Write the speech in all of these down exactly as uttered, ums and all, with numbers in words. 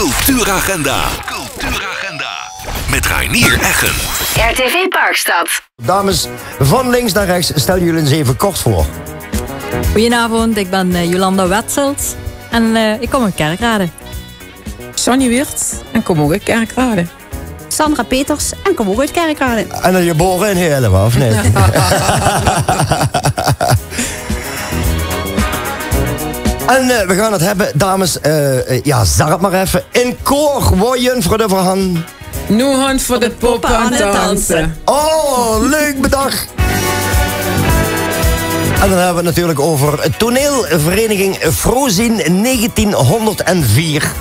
Cultuuragenda. Cultuuragenda. Met Reinier Eggen. R T V Parkstad. Dames, van links naar rechts, stel jullie eens even kort voor. Goedenavond, ik ben eh, Jolanda Wetsels en eh, ik kom uit Kerkrade. Sonny Wiertz en kom ook uit Kerkrade. Sandra Peters en kom ook uit Kerkrade. En dan geboren in Heerlen, of niet? En eh, we gaan het hebben, dames, eh, eh, ja, zeg het maar even. In koor, wojen voor de verhan. Noe hant voor de poppen aan het dansen. Oh, leuk bedacht. En dan hebben we het natuurlijk over toneelvereniging Frozin negentienhonderdvier.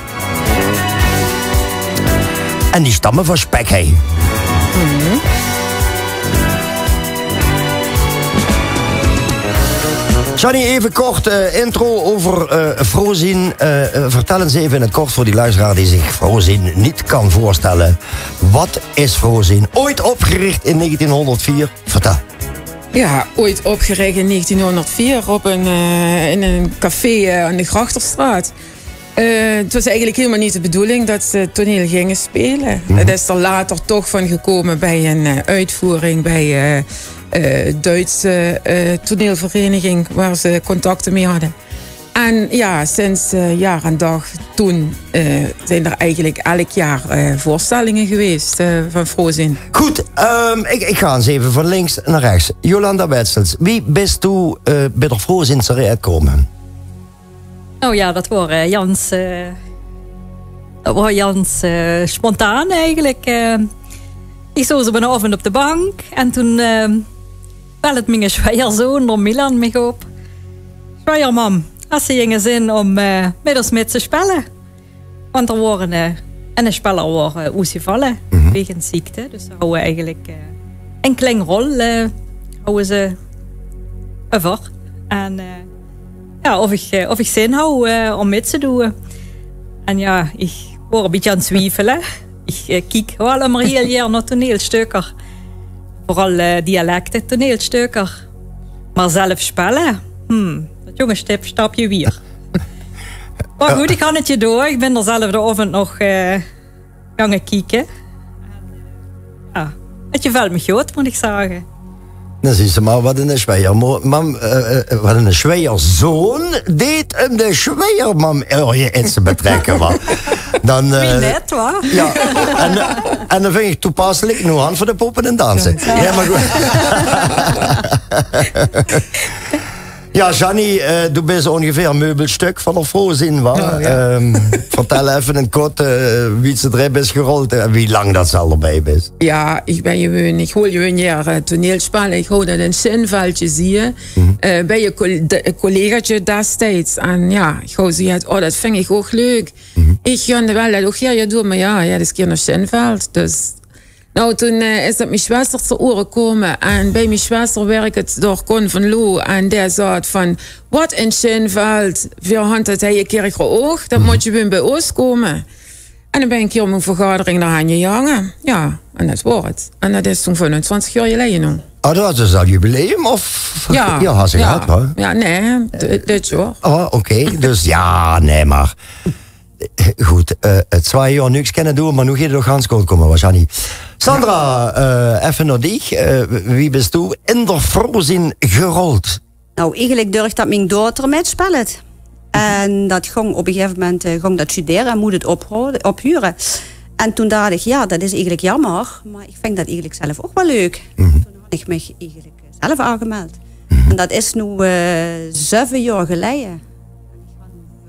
En die stammen van Spek, hè. Sonny, even kort eh, intro over eh Frozin. Eh, eh, vertel eens even in het kort voor die luisteraar die zich Frozin niet kan voorstellen. Wat is Frozin? Ooit opgericht in negentienhonderdvier. Vertel. Ja, ooit opgericht in negentienhonderdvier op een, eh, in een café eh, aan de Grachterstraat. Eh, het was eigenlijk helemaal niet de bedoeling dat ze toneel gingen spelen. Het is er later toch van gekomen bij een eh, uitvoering bij eh eh, Duitse eh, toneelvereniging waar ze contacten mee hadden. En ja, sinds eh, jaar en dag toen eh, zijn er eigenlijk elk jaar eh, voorstellingen geweest eh, van Frozin. Goed, ehm, ik, ik ga eens even van links naar rechts. Jolanda Wetsels, wie bist du eh, bij de Frozin terechtgekomen? Nou ja, dat was eh, Jans. Eh, dat was Jans eh, spontaan eigenlijk. Eh. Ik zat op een avond op de bank en toen eh, belde mijn zwagerzoon door Milan mij op. Zwagermam, als ze je zin om eh, met ons met te spelen? Want er waren eh, en de speler waren eh, oesgevallen wegens ziekte. Dus ze houden eigenlijk eh, een klein rol eh, houden ze over. En eh, ja, of ik, eh, of ik zin hou eh, om met te doen. En ja, ik word een beetje aan het twijfelen. Ik eh, kijk wel maar heel jaar naar toneelstukken. Vooral eh, dialecten toneelstukken. Maar zelf spelen, hmm, dat jonge stap, stapje weer. Maar goed, ik ga het je door. Ik ben er zelf de avond nog eh, gaan kijken. Ja, het je valt me goed, moet ik zeggen. Dan zien ze maar wat een zwager, mam, eh, eh, wat een zwagerzoon deed en de zwagermam er je iets te betrekken was. Dan, eh, net, wa? Ja, en, eh, en dan vind ik toepasselijk, nu hand voor de poppen en dansen. Ja, maar goed. Ja, Sonny, eh, du bist ongeveer een meubelstuk van de Frozin, wa? Oh, ja. Ehm, vertel even in kort eh, wie ze erin is gerold en wie lang dat ze al erbij is. Ja, ik ben gewoon, ik hol gewoon hier eh, toneelspelen. Ik hou dat in Sinveldje zie je. Eh, bij je col- de- collegaatje destijds. En ja, ik hou zoiets, oh, dat vind ik ook leuk. Ik ga wel dat ook hier doen, maar ja, ja, dat is hier naar Sinveld. Dus Nou, toen eh, is dat mijn zwester te oren komen. En bij mijn zwester werkt het door Con van Loo. En die zat van, wat in Sinveld, we hadden het hier een keer geoog. Dat moet je weer bij ons komen. En dan ben ik hier op een vergadering naar Hanje Jangen. Ja, en dat was het. En dat is toen vijfentwintig jaar geleden nu. Oh, dat was dus al jubileum? Of? Ja, ja, had ze gehad, hoor. Ja, nee, dit, dit jaar. Oh, oké. Dus ja, nee, maar Goed, eh, het zwaai jaar niks kunnen doen, maar nu gaat het nog gans goed komen, waarschijnlijk. Sandra, eh, even naar dich. Eh, wie bist du in de Frozin gerold? Nou, eigenlijk durf dat mijn dochter mitspeelt. En dat ging op een gegeven moment eh, ging dat studeren en moet het ophouden, ophuren. En toen dacht ik, ja, dat is eigenlijk jammer, maar ik vind dat eigenlijk zelf ook wel leuk. Toen had ik me eigenlijk zelf aangemeld. En dat is nu eh, zeven jaar geleden.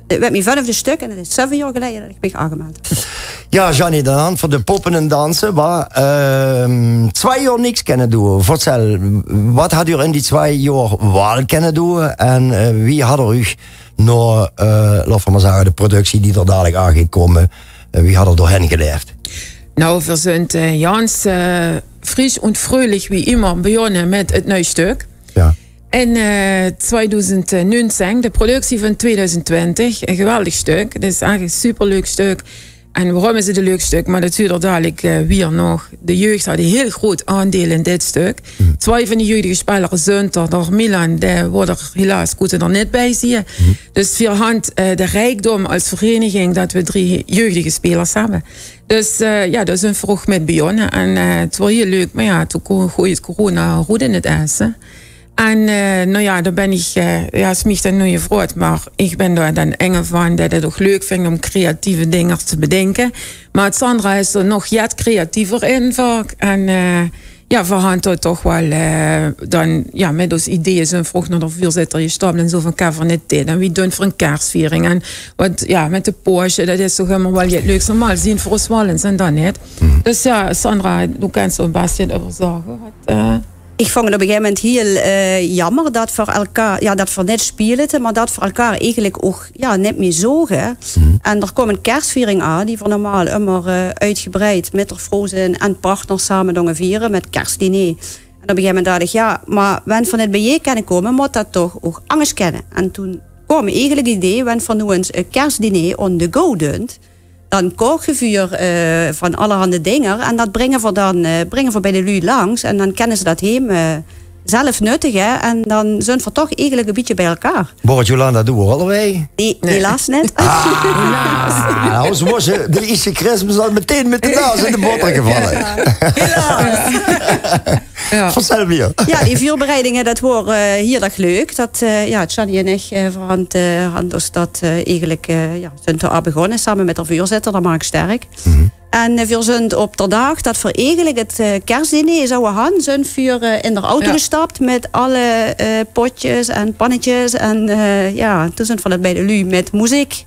Het werd mijn vijfde stuk en het is zeven jaar geleden dat ik ben aangemeld. Ja, Sonny, dan hand voor de poppen en dansen. Wa, ehm, twee jaar niks kunnen doen. Vertel, wat had u in die twee jaar wel kunnen doen? En eh, wie had u uch naar, eh, laten we maar zeggen, de productie die er dadelijk aan gaat komen, eh, wie had er doorheen geleefd? Nou, we zijn eh, Jans eh, fris en vrolijk wie immer begonnen met het nuitstuk. Ja. In eh, tweeduizend negentien, de productie van tweeduizend twintig, een geweldig stuk. Het is eigenlijk een superleuk stuk. En waorum is 't e leuk stök? Mer dat zuut d'r dalik, eh, wier nog. De jeug had e hiel groot aandeil in dit stök. Twie van die jeugdige spelere zunt d'r, d'r Milan, dae woort d'r helaas good d'r neet bie zieë. Dus veer hant, eh, de riekdom als vereniging dat we drie jeugdige spelers hebbe. Dus, eh, jao, dao zunt veer ouch mit bejonne. En, eh, 't woor hiel leuk, mer jao, toen ko-, gooj 't corona roet in 't esse. En, eh, noe jao, dao bin ich, eh, jao, is mich dan noe gevraogd, mer ich bin dao dan inge van dat 't ouch leuk vingt um creatieve dinger te bedinke. Mer 't Sandra is d'r nog jet creatiever in vaak. En, eh, jao, veer hant dao toch waal, eh, dan, jao, mit ós ideeë zoe'n vroeg nao d'r veurzitter gestap en zoe van: "Kènne veer neet dit? En wie doon veer 'n kersviering?" En, want jao, mit de Poasje, dat is toch ummer waal 't leukste. Normaal zeen veer ós waal ins en dan neet. Dus jao, Sandra, doe kèns d'r 't bèste euver zage. Wat, eh, Ich vong 't op e gegaeve moment hiel, eh, jaomer dat veer elkaar, jao, dat veer neet speelde, mer dat veer elkaar eigelik ouch, jao, neet mie zoge. En d'r koom 'n kersviering aan, die veer normaal ummer, eh, oetgebreid mit d'r vrouw zeen en partner same donge viere, mit kersdiner. En op e gegaeve moment dach ich: "Jao, mer wen veer neet biejein kènne kómme, mót dat toch ouch angers kènne." En toen koom eigelik 't idee, wen veer noe ins e kersdiner on the go doon, dan koche veer, eh, van allerhande dinger en dat bringe veer dan, eh, bringe veer bie de luuj langs en dan kènne ze dat heem, eh, zelf nuttige en dan zunt veer toch eigelik e bietje bie elkaar. Boris, Jolanda, doe allebei? Nae, helaas neet. Ah, nou, ze waas de ierste Christmas al metein mit de naas in de botter gevalle. Helaas. Jao. Vertèl mie. Jao, die veurbereidinge, dat woor, eh, hiel erg leuk. Dat, eh, jao, Sjannie en ich, eh, veer hant, eh, hant ós dat, eh, eigelik, eh, jao, zunt d'r aan begonne, same mit d'r veurzitter, d'r Mark Sterk. En, eh, veer zunt op d'r daag dat veer eigelik 't, eh, kersdiner zouwe han, zunt veer, eh, in d'r auto gestap mit alle, eh, potjes en pannetjes. En, eh, jao, toen zunt veer dat bie de luuj mit meziek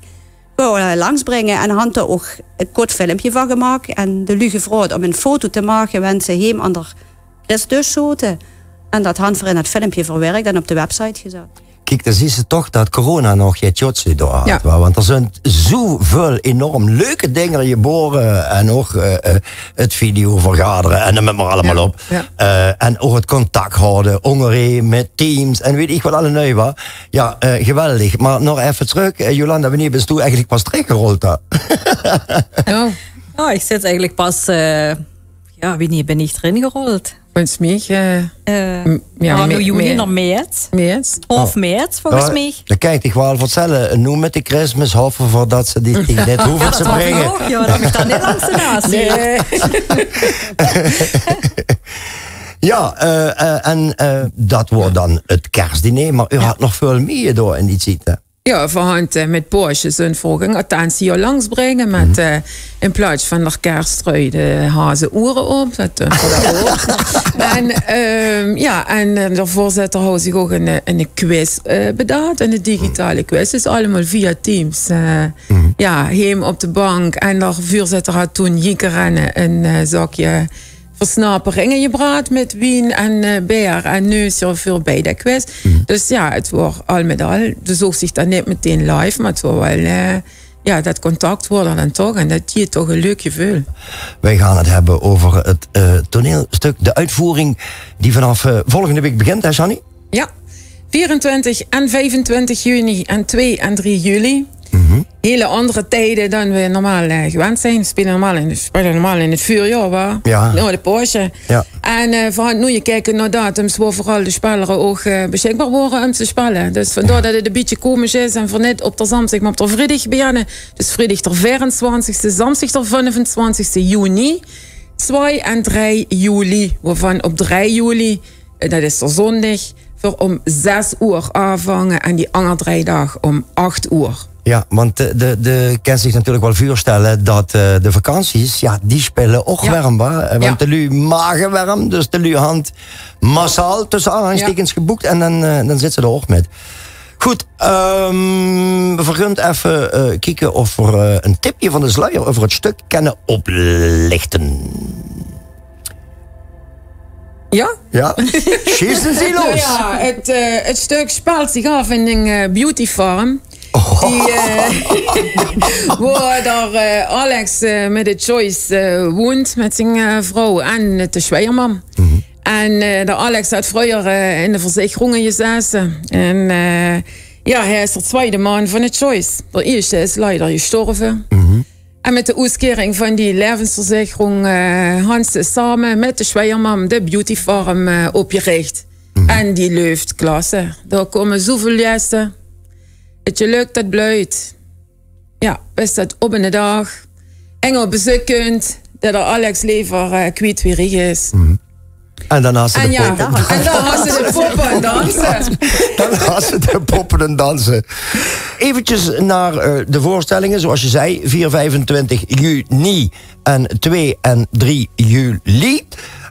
gewoon, eh, langs bringe en hant d'r ouch e kort filmpje van gemaak. En de luuj gevraog um 'n foto te make, wen ze heem aan d'r Christus zote. En dat hant veer in dat filmpje verwerk en op de website gezat. Kiek, dan zuus se toch dat corona nog get gods dao had, wa? Want d'r zunt zoeväöl enorm leuke dinger gebore en ouch, eh, eh, 't videovergadere en neum 't mer allemaol op. Eh, en ouch 't contact hawwe, óngerein mit teams en weit ich wat allemaol, wa? Jao, eh, geweldig. Mer nog effe trök, eh, Jolanda, wienie bis doe eigelik pas trökgerold dan? Oh. Jao, ich zit eigelik pas, eh, jao, wienie bin ich d'rin gerold? Volges mich, eh, jao, noe juni, maart. Maart. Haof maart, volges mich. Dan kin ich dich waal vertèlle, noe mit de Christmas hoffe veer dat ze dich neet hove te bringe. Jao, dat ich dan neet langs de naas zit. Nae. Jao, eh, eh, en, eh, dat woor dan 't kersdiner, mer geer had nog väöl mie dao in die tied, hè? Jao, veer hant, eh, mit Poasje zoe'n vroeg 'n attentie langs bringe mit, eh, in plaats van d'r kerstrui de hazeoere op. Dat, eh, veur de oere. En, ehm, jao, en, eh, d'r veurzitter haw zich ouch 'n, eh, 'n quiz, eh, bedaad. 'n Digitale quiz. Dus allemaol via Teams. Eh, jao, heem op de bank. En d'r veurzitter had toen jikerenne 'n, eh, zakje versnape ringe gebraad mit wien en, eh, beer en neusje veur bie de quiz. Dus jao, 't woor al mit al, dus ouch zich dan neet metein live, mer 't woor waal, eh, jao, dat contact woor d'r dan toch en dat jeet toch e leuk geveul. Wij gaan het hebben over het, eh, toneelstuk, de uitvoering die vanaf, eh, volgende week begint, hè, Sjannie? Jao, veerentwintig en vijfentwintig juni en twee en drie juli. Hele anger tieje dan we normaal, eh, gewend zeen. Speule normaal in, speule normaal in 't veurjaor, wa? Jao. Nao de Poasje. Jao. En, eh, veer hant noe gekeke nao datums wo veural de spelere ouch, eh, besjikbaar wore um te spelle. Dus vandaar dat 't e bietje komisch is en veer neet op d'r zamsdig, mer op d'r vriedig beginne. Dus vriedig d'r veerentwintigste, zamsdig d'r vijfentwintigste juni, twee en drie juli, wovan op drie juli, eh, dat is d'r zóndig, veer um zes oer aanvange en die anger drie daag um ach oer. Jao, want de, de, de kins dich natuurlik waal veurstelle dat, eh, de vakanties, jao, die spille ouch werm, wa? Eh, want de luuj mage werm, dus de luuj hant massaal tusse aanhalingstekens geboekt en dan, eh, dan zit ze d'r ouch mit. Good, ehm, veer gunt effe, eh, kieke of veer, eh, 'n tipje van de sluier euver 't stök kenne oplichte. Jao? Jao. Sjees ins los. Jao, 't, eh, 't stök speelt zich aaf in 'n, eh, beauty farm. Oh. Die, eh, wo d'r, eh, Alex, eh, mit de Joyce, eh, woont, mit zien, eh, vrouw en mit de zjwiegermam. En, eh, d'r Alex haet vreuger, eh, in de verzecheronge gezete. En, eh, jao, hae is d'r twiede man van de Joyce. D'r ieësjte is leider gestorve. En mit de oetkiering van die laevesverzekerung, eh, hant ze same mit de Schweiermam de Beauty Farm, eh, opgerich. En die löft klasse. Dao kómme zoeväöl jeste. 't Gelök det bluit. Ja, bis det op eine daag eine op bezeuk kunt, det d'r Alex lever, eh, kwiet wie riek is. En dan has ze de poppe. En dan has ze de poppe en danse. Dan has ze de poppe en danse. Eventjes naar, eh, de voorstellingen, zoals je zei, vier, vijfentwintig juni en twee en drie juli.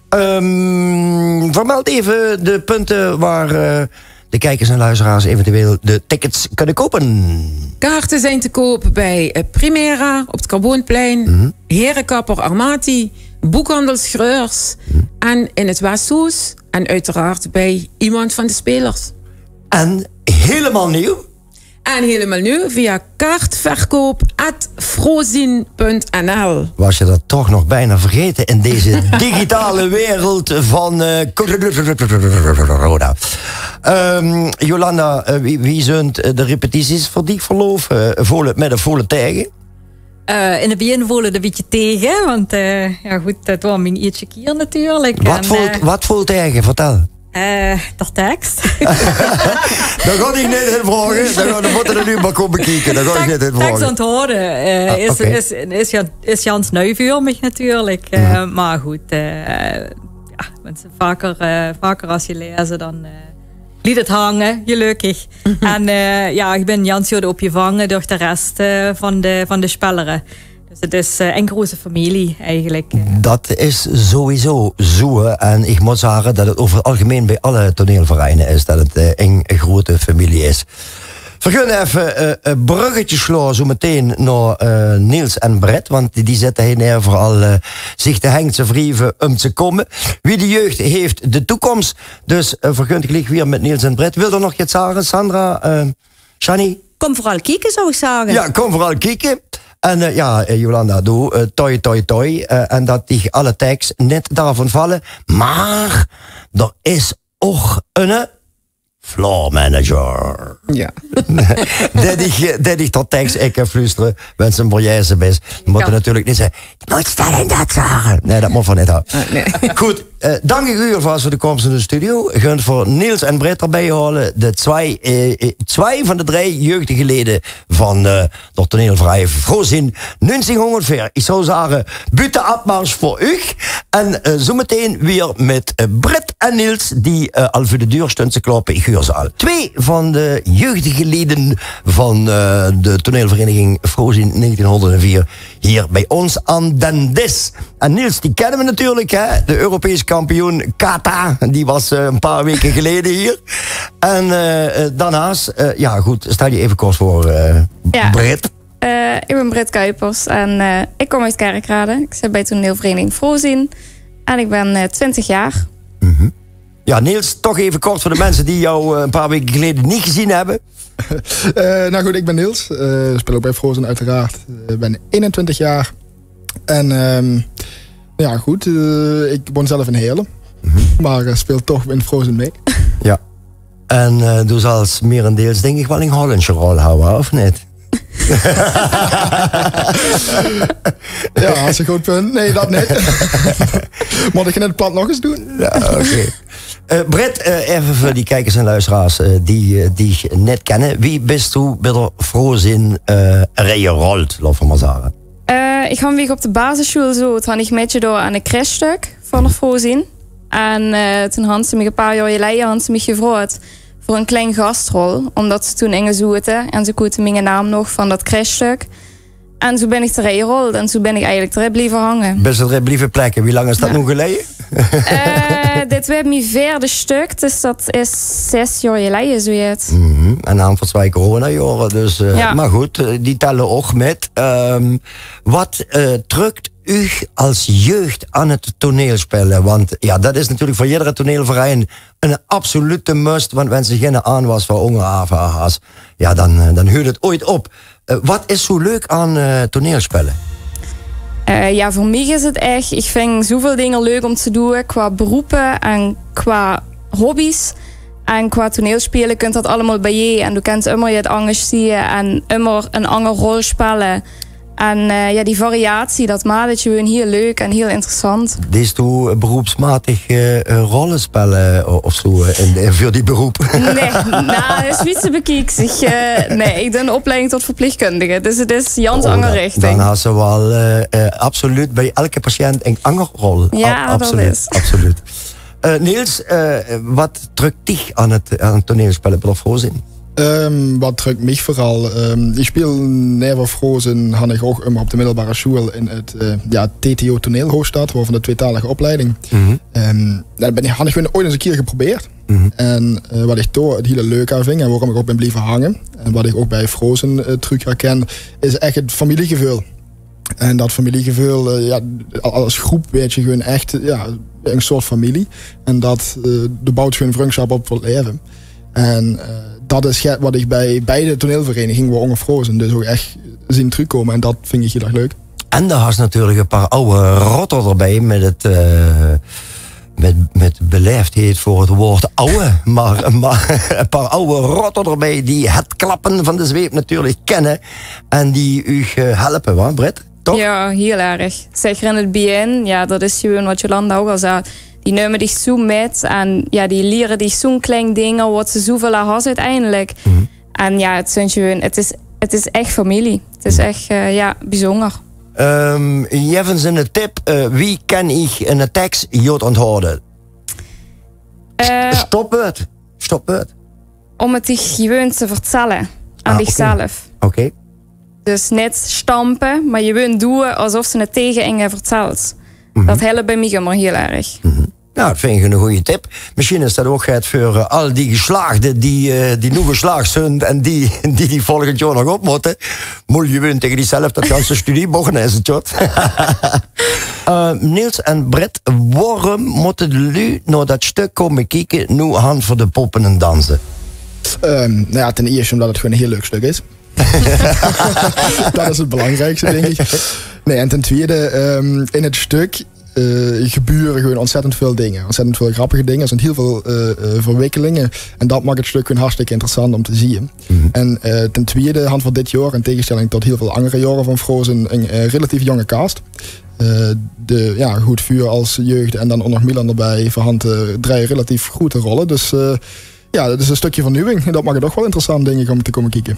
Ehm, vermeld even de punten waar, eh, de kijkers en luisteraars eventueel de tickets kunnen kopen. Kaarten zijn te koop bij, eh, Primera op het Carboonplein, Herenkapper Armati, boekhandel Schreurs en in het Westhoes en uiteraard bij iemand van de spelers. En helemaal nieuw? En helemaal nieuw via kaartverkoop at frozin punt n l. Was je dat toch nog bijna vergeten in deze digitale wereld van, eh, corona. Ehm, Jolanda, eh, wie, wie zunt, eh, de repetities veur dich verloof? Eh, volle mit of volle tege? Eh, in 't begin volle 't e bietje tege, want, eh, ja good, det waor mien ierste kier natuurlik. Wat voelt, eh, wat voelt tege? Vertel. Eh, de teks. Dao gaon ich neet heen vraoge. Dao gaon, dao mótte v'r noe mer kómme kieke. Dao gaon ich neet heen vraoge. Teks ónthaoje, eh, is, is, is, is gans nui veur mich natuurlik. Eh, mer good, eh, ja, minse vaker, eh, vaker as ze laeze, dan, eh, blief 't hange, gelökkig. En, eh, ja, ich bin gans good opgevange door de res, eh, van de, van de spellere. Dus 't is, eh, ein groeëte femilie eigelik, eh. Dat is sowieso zoe. En ich mót zage dat 't euver 't algemein bie alle toneelvereine is, dat 't, eh, ein groeëte femilie is. V'r gaon effe, eh, e bruggetje slaon zoe meteen nao, eh, Niels en Brett, want die, die zitte hie neer veural, eh, zich de henj te wrieve um te kómme. Wie de jeugd heeft de toekomst. Dus, eh, v'r gaon geliek weer mit Niels en Brett. Wilt d'r nog get zage, Sandra, eh, Shani? Kóm veural kieke, zou ich zage. Ja, kóm veural kieke. En, eh, ja, eh, Jolanda, doe, eh, toi, toi, toi. Eh, en dat dich alle teks neet daovan valle. Mer d'r is ouch eine floormanager. Ja. Dae dich, eh, dae dich de teks ech kan fluustere, wens se 'm vergaete bis. Mót natuurlik neet zègke, "Doe mós det en det zage." Nae, det mót v'r neet höbbe. Eh, nae. Good, eh, dank ich uch alvas veur de kóms in de studio. Gaon v'r Niels en Brett d'rbie haole. De tswai, eh, eh, tswai van de drei jeugdige leje van, eh, d'r toneelverein Frozin negentienhóngerdveer. Ich zou zage, buutteopmars veur uch. En, eh, zoe meteen weer mit, eh, Brett en Niels, die, eh, al veur de deur stunne te kloppe. Ich huur ze al. Twee van de jeugdige leje van, eh, de toneelvereniging Frozin negentienhóngerdveer hie bie ós aan den dis. En Niels, die kenne v'r natuurlik, hè? De Europees kampioen kata, die waas, eh, e paar waeke geleje hie. En, eh, eh, daornaas, eh, ja, good, stel dich effe kort veur, eh, Brett. Eh, ich bin Brett Kuipers en, eh, ich kóm oet Kerkrade. Ich zit bie toneelvereniging Frozin en ich bin, eh, twintig jaor. Ja, Niels, toch effe kort veur de minse die dich, eh, e paar waeke geleje neet gezeen höbbe. Eh, nou good, ich bin Niels. Eh, speel ouch bie Frozin oeteraard. Eh, bin einentwintig jaor. En, ehm, ja, good, eh, ich woon zelf in Heerle. Mer, eh, speel toch in Frozin mit. Ja. En, eh, doe zals mierendeels, dink ich, waal ein Hollandsje rol höbbe, of neet? Ja, det is e good punt. Nae, det neet. Mót ich in 't plat nog ins doon. Ja, oké. Eh, Brett, eh, effe veur die kiekers en luisteraars, eh, die, eh, dich neet kenne. Wie bis doe bie d'r Frozin, eh, erein gerold, laot v'r mer zage? Eh, ich han, wie ich op de basissjoel zoot, han ich mitgedoon aan e crèchestök van d'r Frozin. En, eh, toen han ze mich e paar jaor geleje han ze mich gevraog veur ein klein gastrol, ómdet ze toen inge zote en ze kote miene naam nog van det crèchestök. En zoe bin ich d'rin gerold en zoe bin ich eigelik d'rin blieve hange. Bis se d'rin blieve plekke? Wie lang is det noe geleje? Eh, dit wuuert mien veerde stök, dus det is zes jaor geleje, zoe get. En dan veur twee coronajaore, dus, eh, mer good, eh, die telle ouch mit. Ehm, wat, eh, trök uch als jeugd aan 't toneelspele? Want ja, det is natuurlik veur jedere toneelverein ein absolute must, want wens se geine aanwas van ónger aaf has, ja, dan, eh, dan heurt 't ooit op. Eh, wat is zoe leuk aan, eh, toneelspele? Eh, ja, veur mich is 't ech, ich vinj zoeväöl dinger leuk óm te doon, qua beroepe en qua hobby's. En qua toneelspele kump det allemaol biejein. En doe kins ummer get angers zeen en ummer ein anger rol spele. En eh, ja, die variatie, dat maakt het gewoon heel leuk en heel interessant. Dees doe beroepsmatig eh, eh, rolle spelle o- of zo eh, in, in, veur die beroep? Nee, na de Zwietse bekiek zich. Eh, nee, ik doe een opleiding tot verpleegkundige. Dus het is Jans Oh, anger dan, richting. Dan has ze wel eh, eh, absoluut bij elke patiënt een anger rol. Ja, Ab- dat absoluut, is. Absoluut. Eh, Niels, eh, wat trekt dich aan het, aan het toneelspel op Frozen? Ehm, wat trekt mich vooral? Ehm, ik speel never Frozen, had ik ook um, op de middelbare school in het eh, ja, T T O Toneelhoofdstad, waarvan de tweetalige opleiding. Ehm, daar ben ik, had ik gewoon ooit eens een keer geprobeerd. En eh, wat ik toch het hele leuk aan vind en waarom ik ook ben blijven hangen, en wat ik ook bij Frozen eh, terug herken, is echt het familiegevoel. En dat familiegevoel, eh, ja, als groep weet je gewoon echt, ja, een soort familie. En dat eh de bouwt gewoon vriendschap op voor leven. En eh, dat is get wat ik bij beide toneelverenigingen, waaronder Frozen, dus ook echt zien terugkomen. En dat vind ik heel erg leuk. En dan has natuurlijk een paar oude rotter erbij met het, eh, met, met beleefdheid voor het woord ouwe. Maar, maar een paar oude rotter erbij die het klappen van de zweep natuurlijk kennen. En die u eh, helpen, wa, Britt? Toch? Ja, heel erg. Zeker in het begin, ja, dat is gewoon wat Jolanda ook al zei. Die nemen dich zo met en ja, die leren dich zo'n klein dingen, wat ze zoveel aan has uiteindelijk. En ja, het, zijn gewoon, het, is, het is echt familie. Het is echt eh, ja, bijzonder. Ehm, Jevens een tip, eh, wie kan ik een tekst jot onthouden? Eh, Stop het. Stop het. Om het dich gewoon te vertellen aan Ah, dichzelf. Oké. Dus niet stampen, maar gewoon doen alsof ze het tegen enge vertelt. Dat helpt bij mij immer heel erg. Nou, dat vind ik een goede tip. Misschien is dat ook het voor eh, al die geslaagden die, eh, die nu geslaagd zijn en die, die, die volgend jaar nog op moeten. Moet je gewoon tegen diezelf dat ganse studie bogen is het, jot. Eh, Niels en Britt, waarom moeten de lui naar dat stuk komen kijken, nu hand voor de poppen en dansen? Ehm, nou ja, ten eerste omdat het gewoon een heel leuk stuk is. Dat is het belangrijkste, denk ik. Nee, en ten tweede, ehm, in het stuk eh, gebeuren gewoon ontzettend veel dingen. Ontzettend veel grappige dingen. Er zijn heel veel eh, eh, verwikkelingen. En dat maakt het stuk gewoon hartstikke interessant om te zien. En eh, ten tweede, hand van dit jaar, in tegenstelling tot heel veel andere jaren van Frozen, een eh, relatief jonge cast. Eh, de, ja, Goed Vuur als jeugd en dan ook nog Milan erbij, verhand eh, drie relatief grote rollen. Dus eh, ja, dat is een stukje vernieuwing. En dat maakt het ook wel interessant, denk ik, om te komen kijken.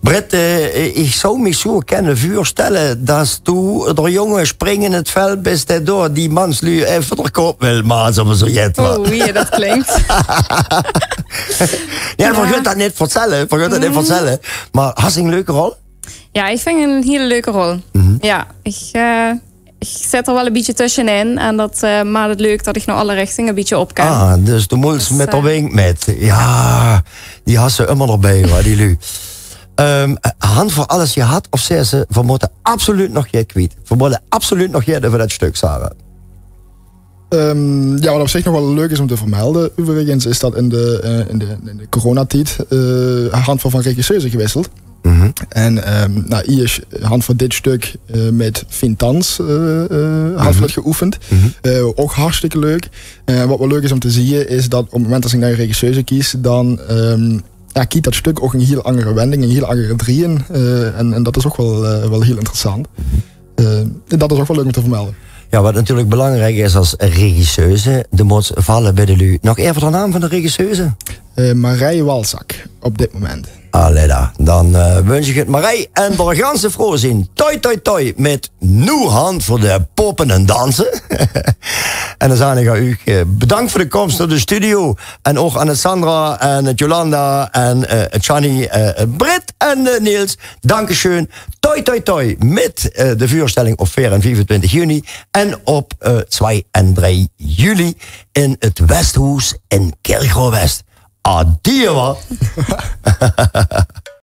Britt, eh, ik zou me zo kunnen voorstellen dat toen de jongen springen het veld best door die manslui even de kop wil, maar zo zo jet. Oh, wie je dat klinkt. Ja, vergeet dat niet vertellen, vergeet dat niet vertellen. Maar had een leuke rol? Ja, ik vind het een hele leuke rol. Ja, ik, eh, ik zit er wel een beetje tussenin. En dat eh, maakt het leuk dat ik naar alle richtingen een beetje op kan. Ah, dus de moels met de wink met. Ja, die had ze immer erbij, waar die lui. Ehm, hand voor alles je had, of zei ze, we moeten absoluut nog jij kwijt. We moeten absoluut nog jij over dat stuk, Sarah. Ehm, ja, wat op zich nog wel leuk is om te vermelden, overigens, is dat in de, eh, in de, in de coronatijd eh handvol van regisseurs gewisseld. En ehm nou, eerst handvol dit stuk eh, met Fintans eh eh handvol het geoefend. Eh, ook hartstikke leuk. Eh, wat wel leuk is om te zien, is dat op het moment dat ik naar regisseurs kies, dan ehm ja, kiet dat stuk ook een heel andere wending, een heel andere drieën. Eh, en, en dat is ook wel, eh, wel heel interessant. Eh, en dat is ook wel leuk om te vermelden. Ja, wat natuurlijk belangrijk is als regisseuse, de moet vallen bij de lui. Nog even de naam van de regisseuse? Eh, Marij Walzak op dit moment. Allee, dan eh, wens ik het Marij en de ganse vrouw zien. Toi, toi, toi, met nu hand voor de poppen en dansen. En dan zeg ik aan u eh, bedankt voor de komst naar de studio. En ook aan het Sandra en het Jolanda en eh, het Shani, eh, het Britt en eh, Niels. Dankeschön. Toi, toi, toi. Met eh, de voorstelling op veer en viefentwintig juni. En op eh, twee en drie juli in het Westhoes in Kirchroa-West. Adieë, wa?